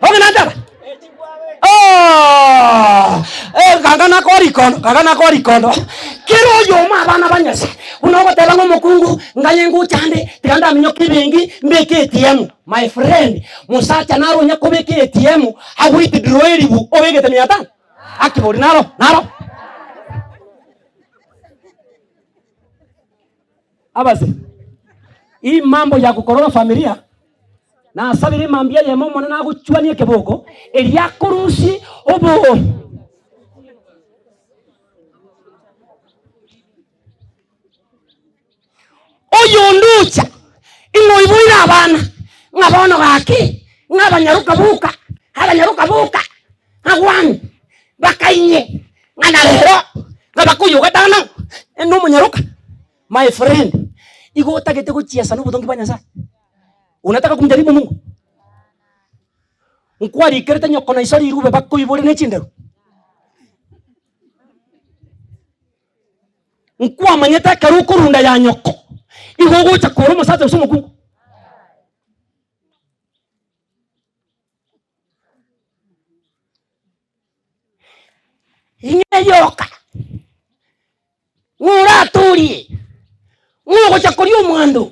Oge nateba? Oh, eh, ganga nakoa rikondo, ganga nakoa rikondo. Kera oyomo abana ba Nyasae, buna ogoteba ng'a omokungu ngaye ngocha ande, tiga ndaminyoke ebenki mbeke ATM. My friend, mosacha naro onya kobeka ATM, agwithdraw eribu obegete mia tano? Aki bori naro, naro. Abase, hii mambo ya gokoroga familia, nasabire emambia eyemo Omonene agochwanie ekeboko, erio akorusie obo oyonde ocha, ing'o oiboire abana, ng'a bono gaki, ng'a abanyaroka boka, abanyaroka boka, ng'a bakainye, ng'a na rero, ng'a bakoyoga tana, na omonyaroka. My friend, igo otagete gochiesa na obotongi bwa Nyasaye? Unataka kumjaribu Mungu? Nkwarikerete nyoko na iso rirube bakoibore ne chinderu? Nkwamanyete ekero okorunda ya nyoko, igo ogocha kora omosacha gose omokungu? Ing'e yoka, ng'o oratorie, ng'o ogocha koria omwando?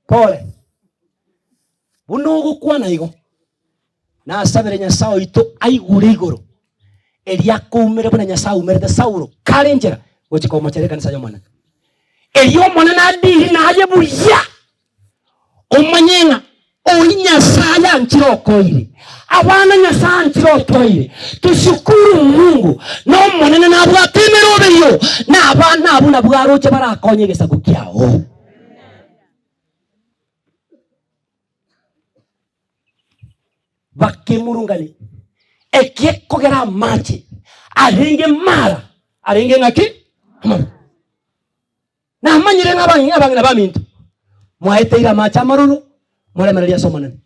Pole. Buna ogokwana igo, nasabere Nyasae oito aigure igoro, erio akoumere buna Nyasae aumerete Saulo kare nchera gochia komochera ekanisa y'Omonene. Erio Omonene adiri naye buya. Omanye ng'a oi Nyasaye anchire okoire, abana Nyasaye anchire otoire. Tushukuru Mungu na Omonene nabwate emeroberio, na abana abwo nabwo aroche barakonye egesaku kiao. Bakemurungania, eki ekogera amache arenge mara arenge ng'aki? Amabe. Namanyire ng'a abang'ina baminto mwaeteire amache amaroro, moremererie ase Omonene.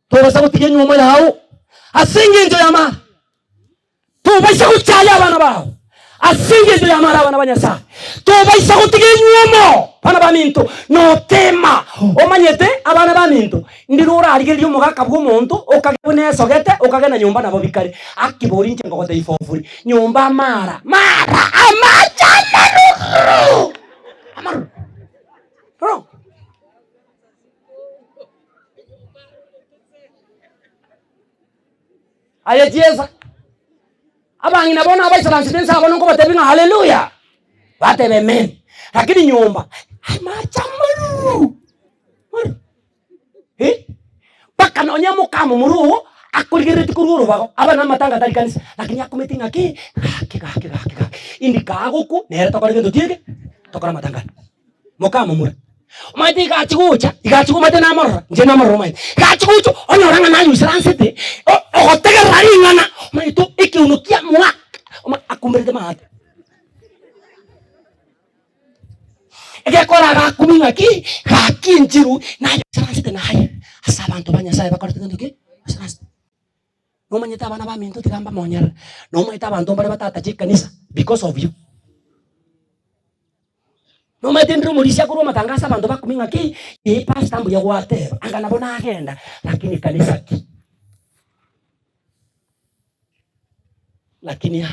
Tobaisa gotiga enywomo yao ase engencho y'amara. Tobaisa gochaya abana bao ase engencho y'amara abana ba Nyasae. Tobaisa gotiga enywomo, bana baminto, notema omanyete abana baminto, ndire orarigererie omogaka bw'omonto okage buna esogete okagenda nyomba nabo bikare. Akibori inche ngogotebia fofuri, nyomba amara, mara, amache amaroro, amaroro, roro. Aye chiesa, abang'ina bono abaisaransete inse abwo nkobatebia ng'a haleluya, batebe amen, lakini nyomba amache amaroro, maroro. Eh, mpaka nonye mokamomura oo akorigereretie korwa orobago, abe namatanga atari kanisa, lakini akumeti ng'aki, gaki gaki gaki gaki, indi kagokwa nere tokore gento ki eke, tokore amatanga aya. Mokamomura. Omanyete iga achia gocha, iga achia omanyete namorora, inche namorora omanyete, iga achia gocha onyora ng'a naye oisaransete, o- ogotegerera ring'ana, omanyete ekeuno kiamoaka, oma akumberete maate. Egekora agakumia ng'aki, gaki enchiru, naye oisaransete naye, ase abanto ba Nyasaye bakorete gento ki? Oisaransete. Nomanyete abana baminto tiga mbamonyerere, nomanyete abanto mbare batatache ekanisa because of you. Nomanyete ndire omorisia akorwa amatangaso abanto bakumia ng'aki, ee pastor mbuya gwateba, anga nabo nagenda, lakini kanisa ki? Lakini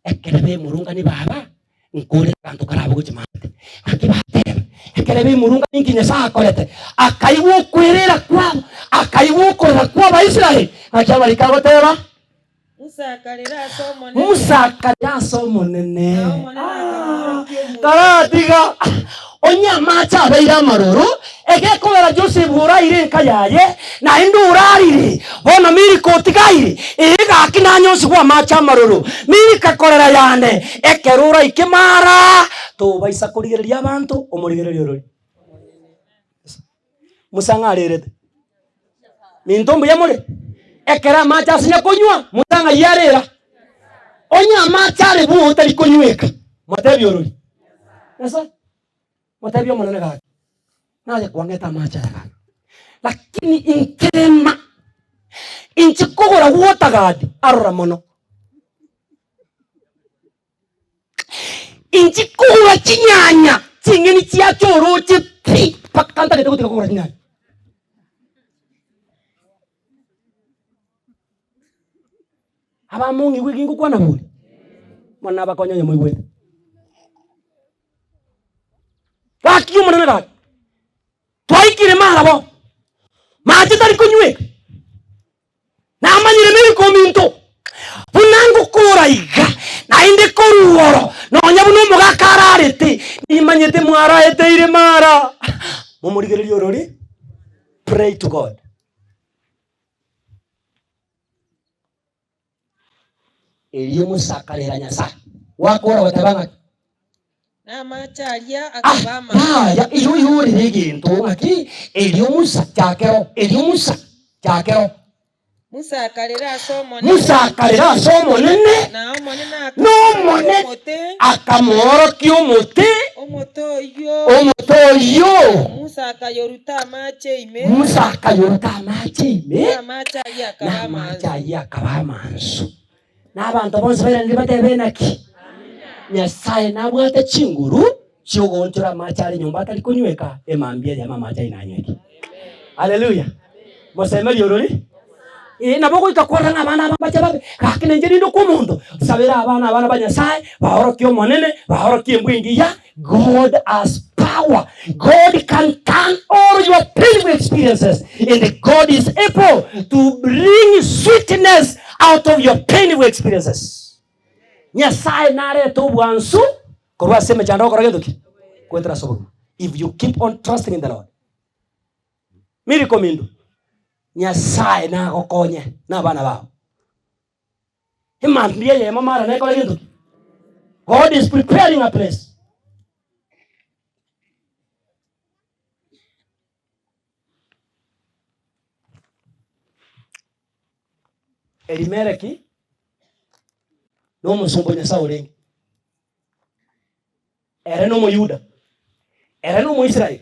ekere bemurungani baba, nkorera abanto karabe gochia maate. Naki bateba, ekere bemurungani nki Nyasae akorete? Akaigwa okwerera kwabo, akaigwa okorera kwa Abaisraeli. Naki amariko agoteba? Musa akarera ase Omonene. Musa akarera ase Omonene. Na Omonene akamworokia omoika. Taratiga onye amache abeire amaroro, egekogera Joseph oraire enka yaye, naende orarire, bono Milika otigaire, ee gaki nanyonsigwe amache amaroro. Milika korera yane, ekero oraike mara, tobaisa korigereria abanto, omorigererie orori. Musa ng'a arerete. Minto mbuya more? Ekero amache asinya konywa, Musa ng'ai arera? Onye amache are bwogo otari konyweka, motebie orori. Nyasae, motebie Omonene gaki, naye kwang'ete amache aya gaki. Lakini inkerema, inche kogora water guard arora mono. Inche kogora chinyanya ching'eni chiacha oroche pi, mpaka ntagete gotiga kogora chinyanya. Abamong'igwe eki ngokwana bori? Bono nabakonya onye moigwete. Gaki Omonene gaki, twaikire marabo, mache tari konyweka. Namanyire meriko ominto, buna ngokora iga, naende korwa oro, nonya buna omogaka ararete, nimanyete mwaraeteire mara. Momorigererie orori, pray to God. Erio Musa akarera Nyasae, gwakora goteba ng'aki? Namache aria Ah, akaba amange. yaya, eyio oyorire egento ng'aki? Erio Musa, chakero, erio Musa, chakero. Musa akarera ase Omonene. Musa akarera ase Omonene, Na Omonene n'Omonene akamoorokia omote. akamoorokia omote, Omote oyio. omote oyio. Musa akayoruta amache ime. Musa akayoruta amache ime, Na amache ayio akaba na amache amansu. ayio akaba amansu. Na abanto bonsi bairanire batebe naki? Nyasae nabwate chinguru chiogoonchora amache are nyomba atari konyweka, emambia eyemo amache ayio nanyweke. Haleluya! Mosemerie orori? Ee, nabo ogoika kwarora ng'a abana aba mbache babe, gaki nainche rinde okwa omonto, sabera abana abana ba Nyasae, baorokie Omonene, baorokie embwa engiya, God has power, God can turn all your painful experiences and God is able to bring sweetness out of your painful experiences. Nyasae narete obwansu korwa ase emechando ogokora gento ki? Goetera ase obogima. If you keep on trusting in the Lord. Miracle minto, Nyasae nagokonye na abana bao. Emambia eyemo mara nekore gento ki? God is preparing a place. Elimeleki nomosomba o Nyasae orenge. Ere n'Omoyuda, ere n'Omoisraeli,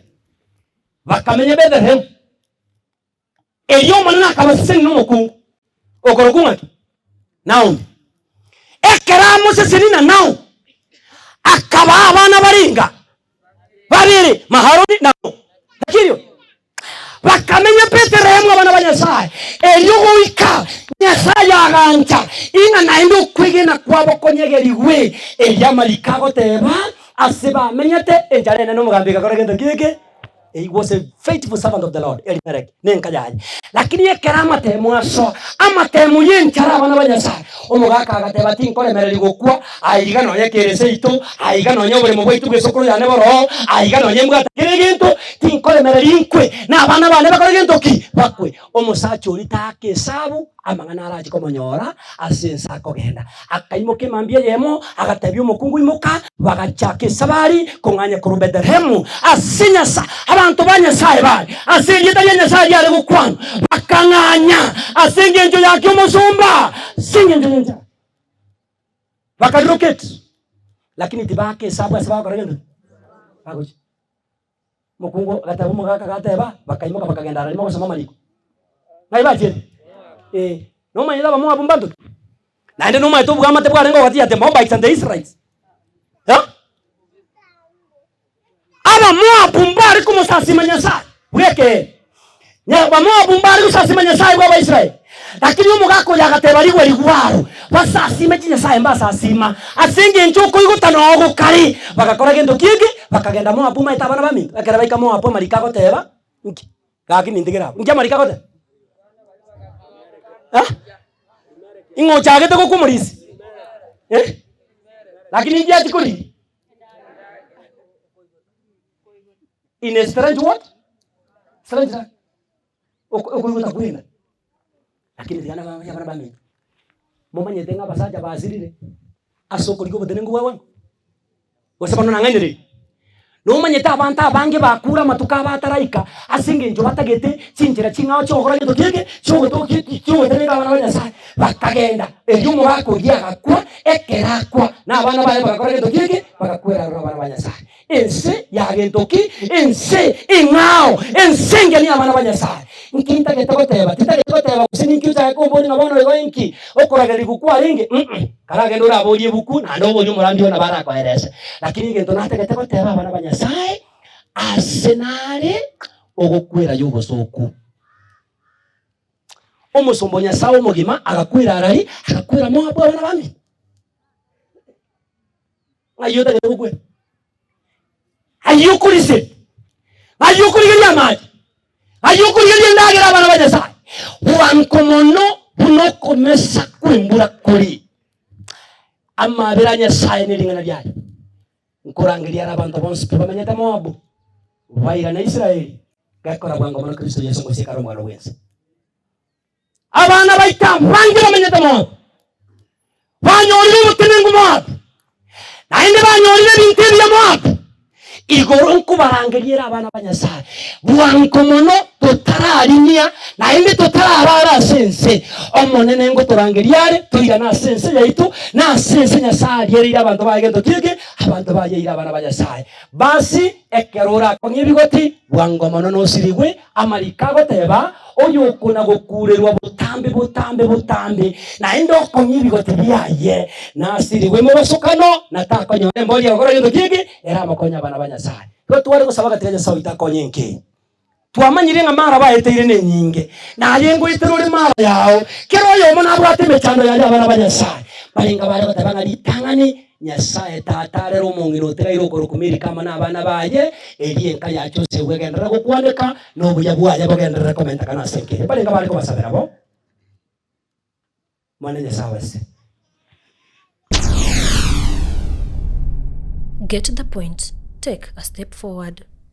bakamenya Bethlehemu. Erio Omonene akabasesenia nomokungu okorokwa ng'aki? Naomi. Ekero amoseseni na Naomi, akabaa abana barenga babere, Mahaloni na Kilioni. Bakamenya Bethlehemu abana ba Nyasae. Erio goika Nyasae agancha ing'a naende okwegena kwabo konyegerigwe. Erio amariko agoteba, ase bamenyete enchara enene omogambi egakora gento ki eke? He was a faithful servant of the Lord, Elimeleki, na enka yaye. Lakini ekero amatemo asoa, amatemo y'enchara abana ba Nyasae, omogaka agateba tinkoremereria gokwa, aiga nonye kere seito, aiga nonye oboremo bwaito bw'esokoro yane boroo, aiga nonye mbwate kera egento, tinkoremereria inkwe, na abana bane bakore gento ki? Bakwe. Omosacha oria taaka esabu amang'ana arache komonyora ase ense akogenda. Akaimoka emambia eyemo, agatebia omokungu, Imoka! Bagachaka esabari kong'anya korwa Bethlehemu ase Nyasae, abanto ba Nyasae bare ase erieta ria Nyasae riare gokwanwa, bakang'anya ase engencho yake omosomba, ase engencho y'enchara. Bakarelocate, lakini tibaaka esabu ase bagokora gento ki? Bagochia. Omokungu agateba omogaka agateba, bakaimoka bakagenda ara rimo gosoma amariko. Ng'ai bachiete? Eh, nomanyete Abamoabu mbanto ki? Naende nomanyete obwamate bwarenge gati ya the Moabites and the Israelites? Eh? Abamoabu mbare komosasima Nyasaye bw'ekeene. Nya Abamoabu mbare gosasima Nyasaye bw'Abaisraeli. Lakini omogaka oyo agateba rigwe rigwaro, basasime chinyasae mbasasima, ase engencho okoigota noo gokare. Bagakora gento ki'eke, bakagenda Moabu omanyete abana baminto, ekero baika Moabu amariko agoteba nki? Gaki nintigere abwo, nki amariko agoteba? Eh? Ing'o ochagete gokwa omorisia? Eh? Lakini inki achia korigia? In a strange what? Strange land. Oko- okoigota kwena. Lakini tiga nabamanye abana baminto, momanyete ng'a abasacha basirire ase okorigia obotenenku bwa bwango? Gose bono nang'ainereria? Nomanyete abanto abange bakure amatuko abo ataraika ase engencho batagete chinchera ching'ao chi'ogokora gento ki'eke chiogotokia chiogotenenka abana ba Nyasaye, bakagenda. Erio omogaka oyio agakwa, ekero akwa, na abana baye bagakora gento ki'eke, bagakwera aroro abana ba Nyasaye. Ense ya gento ki? Ense eng'ao, ense engeni y'abana ba Nyasae. Nki ntagete goteba? Tintagete goteba gose ninki ochake komboria ng'a bono igo inki okoragererigwa kwarenge, mm Karagende oraborie ebuku naende oborie omorandia oo nabo arakoerese. Lakini egento natagete goteba abana ba Nyasae, ase nare ogokwera y'obosoku. Omosomba o Nyasae omogima agakwera arari, agakwera Moabu abana bamino. Ng'ai otagete gokwera? Ayio okoriseri, ng'ai okorigeria amache, ng'ai okorigeria endagera abana ba Nyasae. Bwango mono buna okomesa kw'embura kore. Amabera a Nyasae ne ring'ana riaye. Nkorangeria are abanto bonsi pi bamenyete Moabu, bairane Israeli, gekora bwango mono Kristo Yeso ngosieka are omogano bw'ense. Abana baito abange bamenyete Moabu, banyorire obotenenku Moabu, naende banyorire ebinto ebiya Moabu. Igoro nkobarangeria ere abana ba Nyasae, bwango mono totararimia, naende totararara ase ense. Omonene ngotorangeria are toirane ase ense yaito, na ase ense Nyasae ariereire abanto baye gento ki'eke, abanto bayeire abana ba Nyasae. Basi ekero orakong'ie ebigoti, bwango mono nosirigwe, Amariko agoteba, Oyokona-gokuurerwa botambe botambe botambe, naende okong'ia ebigoti biaye, nasirigwe mobosokano, na takonyora embori ya gokora gento ki'eke, eramokonye abana ba Nyasae. Igo tware gosaba gatiga Nyasae oito akonye enka eye. Twamanyire ng'a mara baeteire nenyinge, naye ngoetera ore mara yao. Kera oyomo nabwate emechando yaye abana ba Nyasae. Barenge bare goteba ng'a ritang'ani Nyasae Tata arere omong'ina otigaire okorokwa Milika amo nabana baye, erio enka ya Josefu egenderere gokwaneka, na obuya bwaye bogenderere komentekana ase enka eye. Barenge bare kobasabera bo. Mwana Nyasae abasese. Get the point, take a step forward.